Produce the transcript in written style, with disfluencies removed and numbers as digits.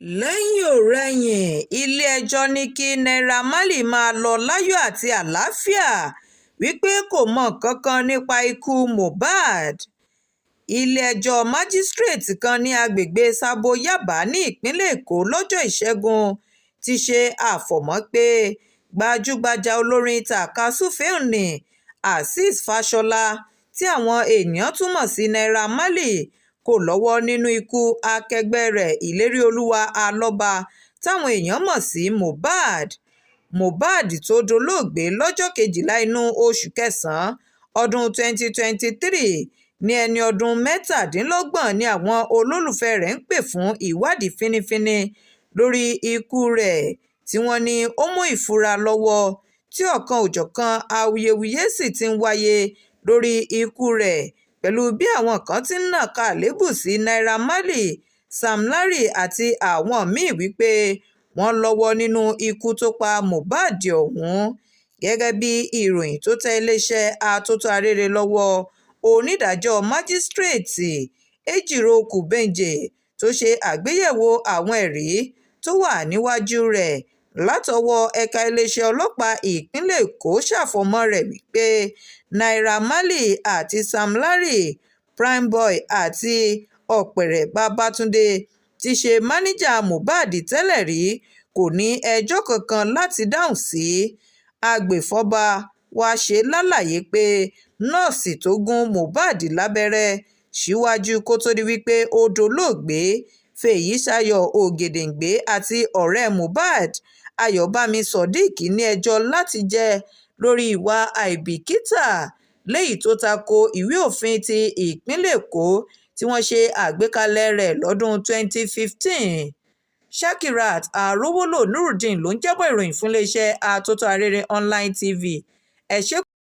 Lẹ́yìn-ọ̀-rẹyìn, ilé-ẹjọ́ ní kí Naira Marley máa lọ láyọ̀ àti àlàáfíà, wí pé kó mọ nǹkan kan nípa ikú Mohbad. Ilé-ẹjọ́ májísíréètì kan ní agbègbè Sabo Yàbá ní ìpínlẹ̀ Èkó lọ́jọ́ Ìṣẹ́gun ti ṣe àfọ̀mọ́ pé gbajúgbajà olórin tàka-súfèé nni Azeez Fáṣọlá, tí àwọn èèyàn tún mọ̀ sí Naira Marley, kò lọ́wọ́ nínú ikú akẹgbẹ́ rẹ̀ Ìléríolúwà Alọ́ba táwọn èèyàn mọ̀ sí Mohbad. Mohbad tó dolóògbé lọ́jọ́ kejìlá inú oṣù kẹsàn-án ọdún 2023 ní ẹni ọdún 27 ni àwọn olólùfẹ́ rẹ̀ ń pè fún ìwádìí fínífíní lórí ikú rẹ̀ tí wọ́n ní ó mú ìfura lọ́wọ́, tí ọ̀kan-ò-jọ̀kan awuyewuye sì ti ń wáyé lórí ikú rẹ̀ pẹ̀lú bí àwọn kan ti ń nàka àléébù sí Naira Marley, Sam Larry àti àwọn mí-ín wí pé wọ́n lọ́wọ́ nínú ikú tó pa Mohbad ọ̀hún. Gẹ́gẹ́ bí ìròyìn tó tẹ iléeṣẹ́ Atótó Arére lọ́wọ́, onídàájọ́ májísíréètì Ejiro Kúbẹnji tó ṣe àgbéyẹ̀wò àwọn ẹ̀rí tó wà níwájú rẹ̀ látọwọ́ ẹ̀ka iléeṣẹ́ ọlọ́pàá ìpínlẹ̀ Èkó ṣàfọ̀mọ́ rẹ̀ wí pé Naira Marley àti Sam Larry, Primeboy àti Ọ̀pẹ̀rẹ̀ Babátúndé tí í ṣe máníjà Mohbad tẹ́lẹ̀ rí kò ní ẹjọ́ kankan láti dáhùn sí. Agbèfọ́ba wàá ṣe lálàyé pé nọ́ọ̀sì tó gún Mohbad lábẹ́rẹ́ síwájú kó tóó di wípé ó dolóògbé, Fèyísayọ̀ Ògèdèǹgbé, àti ọ̀rẹ́ Mohbad Ayọ̀bámi Sodiq ní ẹjọ́ láti jẹ́ lórí ìwà àìbìkítà léyìí tó ta ko ìwé òfin ti ìpínlẹ̀ Èkó tí wọ́n ṣe àgbékalẹ̀ rẹ̀ lọ́dún 2015. Shakirat Arowolo Nurudeen ló ń jábọ̀ ìròyìn fún iléeṣẹ́ Atótó Arére Online TV. Ẹ ṣé.